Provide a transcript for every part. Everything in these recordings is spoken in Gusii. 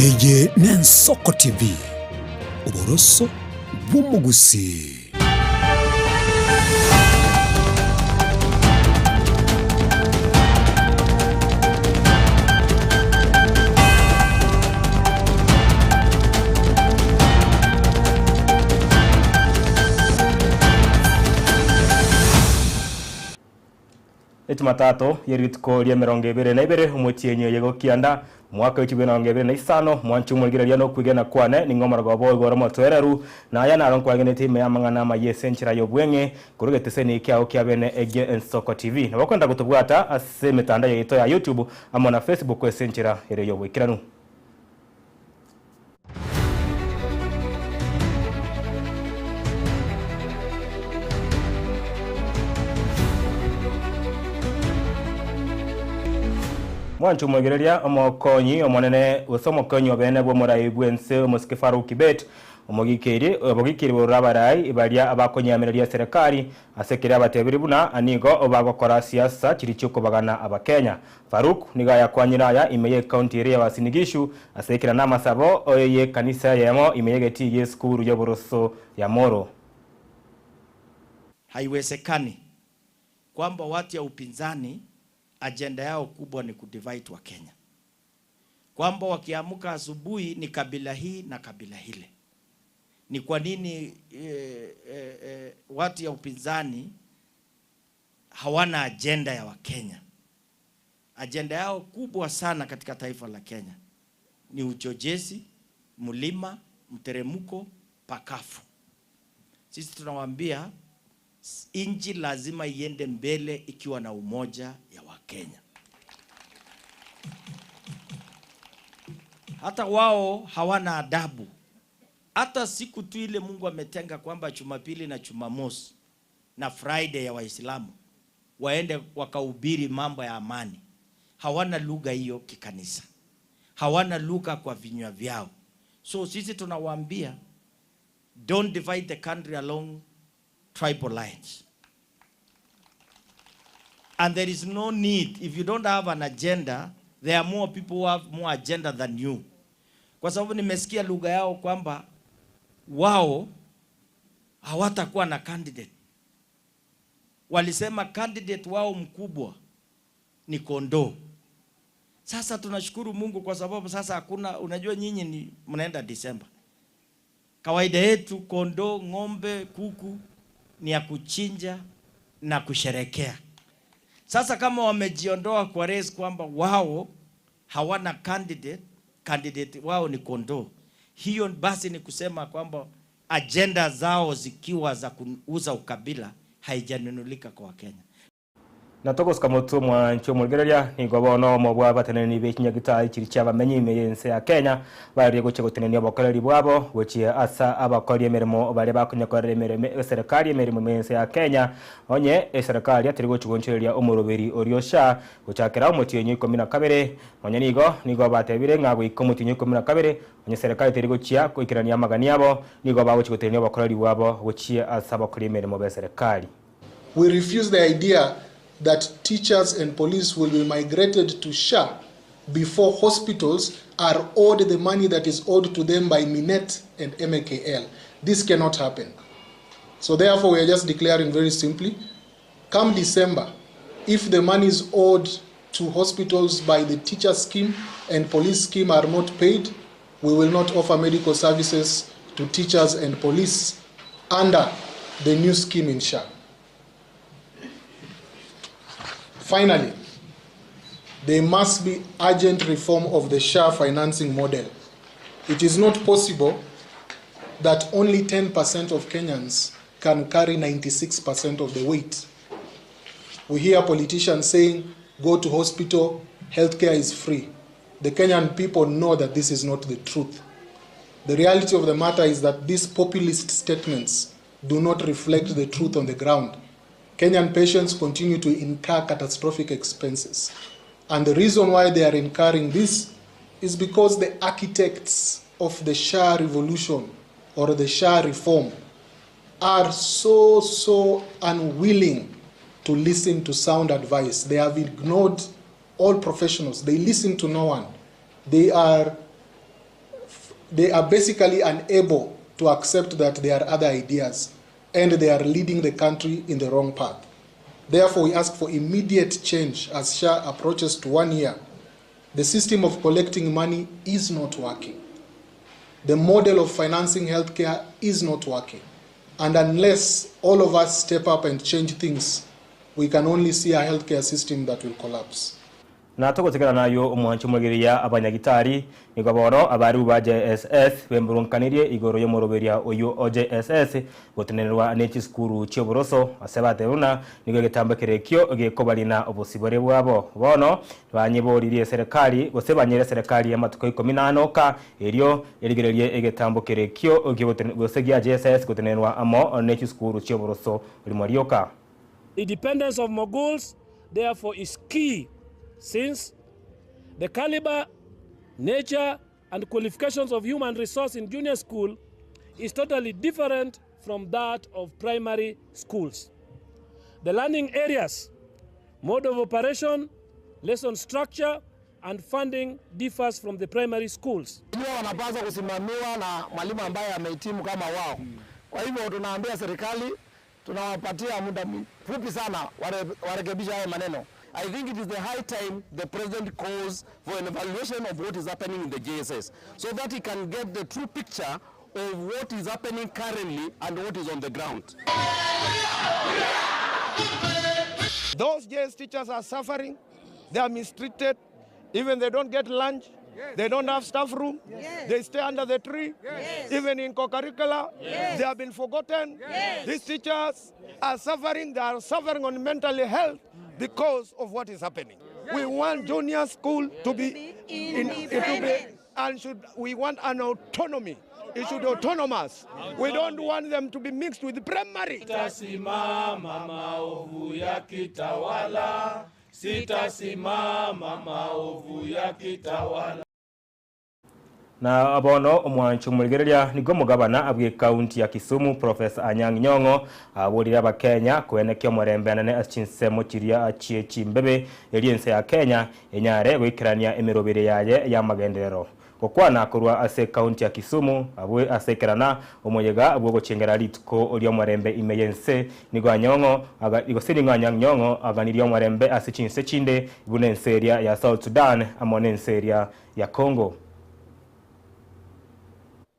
Eye n'Ensoko TV, oboroso bw'omogusii. Echumatatu ye rituko ri'emerongo ebere na ebere omotienyi oye gokianda, omwaka w'echibwe emerongo ebere na isano, mwanche omorigereria nokwegena kwane, ning'o omorogoba oigoro omotoereru, na aya naro nkwagenete ime y'amang'ana amayia ase enchera y'obweng'e, korwa egeteseni kiao kia bene egie Ensoko TV. Nabo okoenda gotobwata ase emetandao yaito ya YouTube amo na Facebook ase enchera ere y'oboikeranu. Mwanche omoigereria, omokonyi omonene, gose omokonyi obeene bw'omorai bw'ense omosike Farouk Kibet, omogikeri obogikeri bororo abarai baria abakonyeamereria eserekari ase keria abatebirie buna nigo bagokora siasa chiria chiokobagana abakenya. Farouk nigo ayakwanyire aya ime y'ecounty eria ya Uasin Gishu ase ekera namasabo y'ekanisa eyemo ime y'egetii gi'esukuru y'oboroso ya Moro. Haiwezekani kwamba watu ya upinzani agenda yao kubwa ni kudivide Wakenya, kwamba wakiamka asubuhi ni kabila hii na kabila hile. Ni kwa nini eh, eh, eh, watu ya upinzani hawana agenda ya Wakenya? Ajenda yao kubwa sana katika taifa la Kenya ni uchochezi, mlima, mteremko, pakafu. Sisi tunawaambia nchi lazima iende mbele ikiwa na umoja ya Wakenya. Hata wao hawana adabu. Hata siku tu ile Mungu ametenga kwamba Jumapili na Jumamosi na Friday ya Waislamu waende wakahubiri mambo ya amani. Hawana lugha hiyo kikanisa, hawana lugha kwa vinywa vyao. So sisi tunawaambia don't divide the country along tribal lines. And there is no need, if you don't have an agenda, there are more people who have more agenda than you. Kwa sababu nimesikia lugha yao kwamba wao hawatakuwa na candidate. Walisema candidate wao mkubwa ni kondoo. Sasa tunashukuru Mungu kwa sababu sasa hakuna, unajua nyinyi ni mnaenda Disemba. Kawaida yetu kondoo, ng'ombe, kuku ni ya kuchinja na kusherekea. Sasa kama wamejiondoa kwa race kwamba wao hawana candidate, candidate wao ni kondoo, hiyo basi ni kusema kwamba agenda zao zikiwa za kuuza ukabila haijanunulika kwa Wakenya. Na togosuka motwe omwanchi omorigereria, nigo bono omo bwa abateneneri be chinyagitari chiria chi'abamenyi ime y'ense ya Kenya baereire gochia gotenenia obokoreri bwabo gochia ase abakori emeremo baria bakonyakorera emeremo eserekari emeremo ime y'ense ya Kenya onye eserekari atari gochia gonchoreria omoroberi oria o SHA gochakera omotienyi o ikomi na kabere Nonya nigo nigo batebire ng'a goika omotienyi o ikomi na kabere onye eserekari teri gochia goikerania amagani abo nigo bagochia gotenenia obokoreri bwabo gochia ase abakori emeremo b'eserekari. We refuse the idea that teachers and police will be migrated to SHA before hospitals are owed the money that is owed to them by Minet and MAKL. This cannot happen. So therefore we are just declaring very simply, come December, if the money is owed to hospitals by the teacher scheme and police scheme are not paid, we will not offer medical services to teachers and police under the new scheme in SHA. Finally, there must be urgent reform of the SHA financing model. It is not possible that only 10% of Kenyans can carry 96% of the weight. We hear politicians saying, go to hospital, healthcare is free. The Kenyan people know that this is not the truth. The reality of the matter is that these populist statements do not reflect the truth on the ground. Kenyan patients continue to incur catastrophic expenses. And the reason why they are incurring this is because the architects of the SHA revolution or the SHA reform are so, so unwilling to listen to sound advice. They have ignored all professionals. They listen to no one. They are They are basically unable to accept that there are other ideas and they are leading the country in the wrong path. Therefore, we ask for immediate change as SHA approaches to one year. The system of collecting money is not working. The model of financing healthcare is not working. And unless all of us step up and change things, we can only see a healthcare system that will collapse. Na togotigera nayo omwancho omwegeria abanyagitari, nigo bono abarimu ba JSS bemburunkanirie igoro y'omoroberia oyio o JSS gotenenerwa ne chisukuru chi'oboroso ase batebe buna nigo egetambo ekero ekio gekobarina obosibore bwabo. Bono banyeboririe eserekari gose banyere eserekari amatuko ikomi na ane oka erio erigererie egetambo kere ekio gose gia JSS gotenenerwa amo ne chisukuru chi'oboroso rimo rioka. The dependence of moguls therefore is key since the caliber, nature and qualifications of human resource in junior school is totally different from that of primary schools. The learning areas, mode of operation, lesson structure and funding differs from the primary schools. Pia wanapaswa kusimamiwa na mwalimu ambaye amehitimu kama wao. Kwa hivyo tunaambia serikali tunawapatia muda mfupi sana warekebishe haya maneno. I think it is the high time the president calls for an evaluation of what is happening in the JSS so that he can get the true picture of what is happening currently and what is on the ground. Those JS teachers are suffering, they are mistreated, even they don't get lunch, they don't have staff room, they stay under the tree, even in co-curricular, they have been forgotten. These teachers are suffering, they are suffering on mental health because of what is happening. We want junior school to be in, to be, and should we want an autonomy. It should be autonomous. We don't want them to be mixed with primary. Sitasimama maovu yakitawala, sitasimama maovu yakitawala. Na bono omwancho omorigereria nigo omogabana abwe ekaunti ya Kisumu Professor Anyang' Nyong'o aborire abakenya koenekia omorembe anene ase chinsemo chiria chie chimbebe eri ense ya Kenya enyare goikerania emerobere yaye ya magenderero. Gokwana korwa ase ekaunti ya Kisumu abwe ase ekerana omoyega bwogochengera rituko ria omorembe ime yense nigo Anyong'o gose nigo Anyang' Nyong'o aganirie omorembe ase chinse chinde buna ense eria ya South Sudan amo na ense eria ya Congo.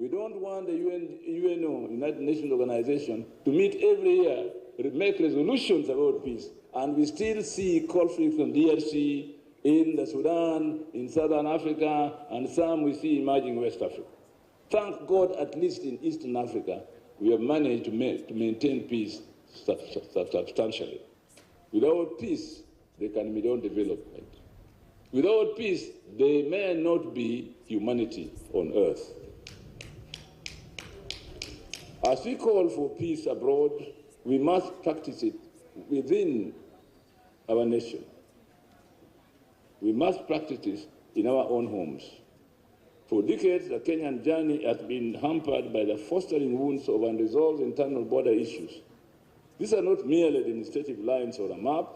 We don't want the UN, UNO, United Nations Organization, to meet every year, make resolutions about peace, and we still see conflicts in DRC, in the Sudan, in Southern Africa, and some we see emerging in West Africa. Thank God, at least in Eastern Africa, we have managed to maintain peace substantially. Without peace, there can be no development. Without peace, there may not be humanity on earth. As we call for peace abroad, we must practice it within our nation. We must practice it in our own homes. For decades, the Kenyan journey has been hampered by the fostering wounds of unresolved internal border issues. These are not merely administrative lines or a map,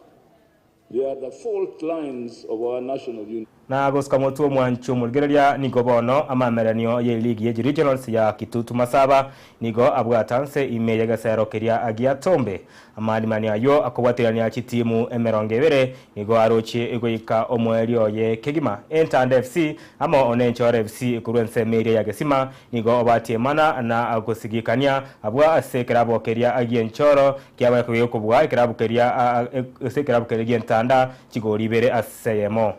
they are the fault lines of our national unity. Na gosika motu omwancho omorigereria nigo bono amameranio ye league ye regionals ya Kitutu Masaba nigo abwatanse ime yegesero keria agia Tombe amarimani ayo akobwatirania chitimu emerongo ebere nigo arochie egoika omweri oye kegima Entanda FC amo Onenchore FC ekorwa ensemo eria ya Gesima nigo obatiemana na gosigikania abwa ase ekerabo keria agia Enchoro kiaba kobua ekerabo keria ase ekerabo keria gia Entanda chigori ibere ase eyemo.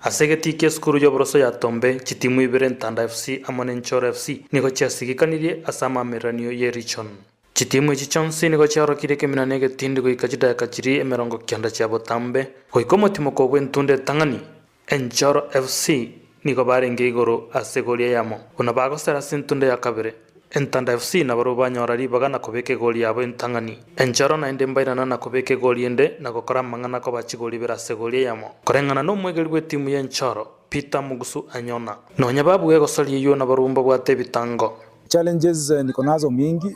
Ase egetiki esukuru y'oboroso ya Tombe chitimu ibere Ntanda FC amo na Enchoro FC nigo chiasigikanirie ase amameranio ye region. Chitimu echi chionsi nigo chiaorokire ekemina na egetindi goika chidakika chiri emerongo kianda chia botambe goika omotimoko bwa entunda etang'ani Enchoro FC nigo barenge igoro ase egori eyemo buna bagosera ase entunda ya kabere. Entanda FC nabo banyora ribaga na kobeka egori yabo entang'ani. Enchoro naende mbairana na kobeka egori ende na gokora amang'ana koba chigori ibere ase egori eyemo. Koreng'ana na omwegeri bwa etimu ya Enchoro Peter Mugusu Anyona. Nonya babuga egosoria eywo nabo mbabwate ebitango. Challenges niko nazo mingi,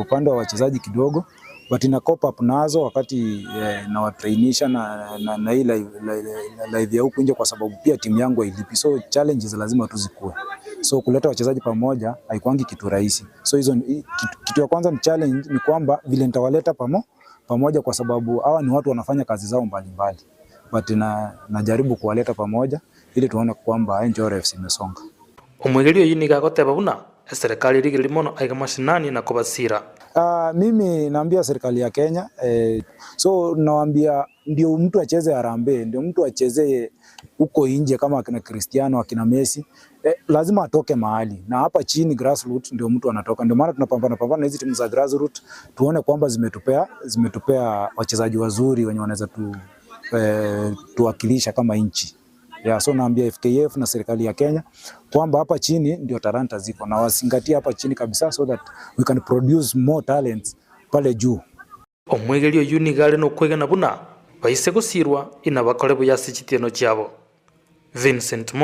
upande wa wachezaji kidogo. But na cope up nazo wakati eh, nawatrainisha na, na, na hii live, live, live ya huku nje, kwa sababu pia timu yangu hailipi, so challenges lazima tu zikuwe. So kuleta wachezaji pamoja haikuangi kitu rahisi. So hizo ni- kitu, kitu ya kwanza ni challenge ni kwamba vile nitawaleta pamo, pamoja kwa sababu hawa ni watu wanafanya kazi zao mbalimbali, but na, najaribu kuwaleta pamoja ili tuone kwamba Njoro FC imesonga. Omwegeria oyio nigo agoteba buna eserekari erigereria mono aiga mashinani na kobasira. Uh, mimi naambia serikali ya Kenya eh, so nawaambia ndio mtu acheze harambee, ndio mtu acheze huko nje kama akina Cristiano akina Messi eh, lazima atoke mahali na hapa chini grassroots ndio mtu anatoka. Ndio maana tunapambana pambana na hizi timu za grassroots tuone kwamba zimetupea zimetupea wachezaji wazuri wenye wanaweza tu, eh, tuwakilisha kama nchi. Yeah, so naambia FKF na serikali ya Kenya kwamba hapa chini ndio talanta ziko na wazingatie hapa chini kabisa so that we can produce more talents pale juu. Omwegeria oyio nigo are nokwegena buna baise gosirwa inabakore buya ase chitieno chiabo. Vincent Mondo.